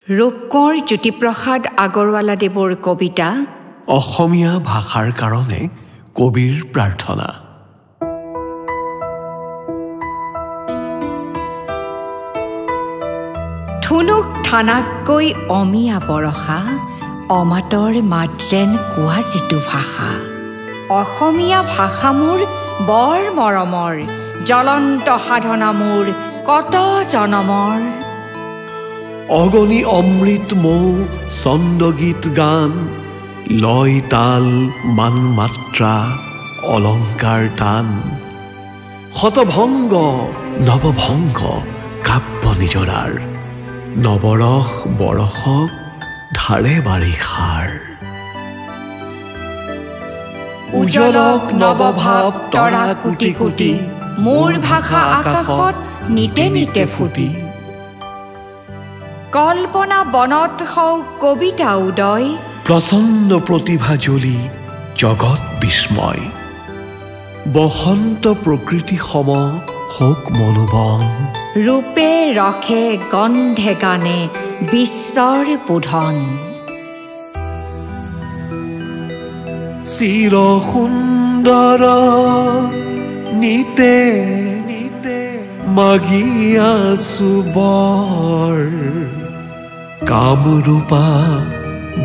ৰূপকোঁৱৰ জ্যোতিপ্ৰসাদ আগৰৱালাদেৱৰ কবিতা অসমীয়া ভাষাৰ কাৰণে কবিৰ প্ৰাৰ্থনা। থুনুক থানাককৈ অমিয়া বৰষা, অমাতৰ মাত যেন কোৱা যিটো ভাষা। অসমীয়া ভাষা মোৰ বৰ মৰমৰ, জ্বলন্ত সাধনা মোৰ কত জনমৰ। অগণি অমৃত মৌ ছন্দ গীত গান, লয় তাল মান মাত্ৰা অলংকাৰ টান। শতভংগ নৱভংগ কাব্য নিজৰাৰ, নৱৰস বৰষক ধাৰে বাৰিষাৰ। উজ্বলক নৱভাৱ তৰা কোটি কোটি, মোৰ ভাষা আকাশত নিতে নিতে ফুটি। কল্পনা বনত হওক কবিতা উদয়, প্ৰচণ্ড প্ৰতিভা জ্বলি জগত বিস্ময়। বসন্ত প্ৰকৃতি সম হওক মনোবন, ৰূপে ৰসে গন্ধে গানে বিশ্বৰ বোধন। চিৰ সুন্দৰ নিতে নিতে মাগি আছো বৰ, কামৰূপা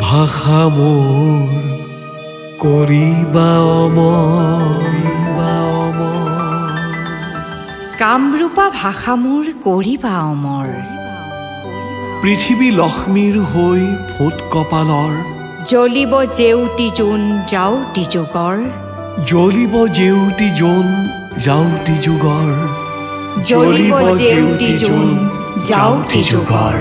ভাষা মোৰ কৰিবা অমৰ। কামৰূপা ভাষা মোৰ কৰিবা অমৰ। পৃথিৱী লক্ষ্মীৰ হৈ ফুট কপালৰ, জ্বলিব জেউতি জোন যাউতি যুগৰ। জ্বলিব জেউতি জোন যাউতি যুগৰ। জ্বলিব জেউতি জোন যাউতি যুগৰ।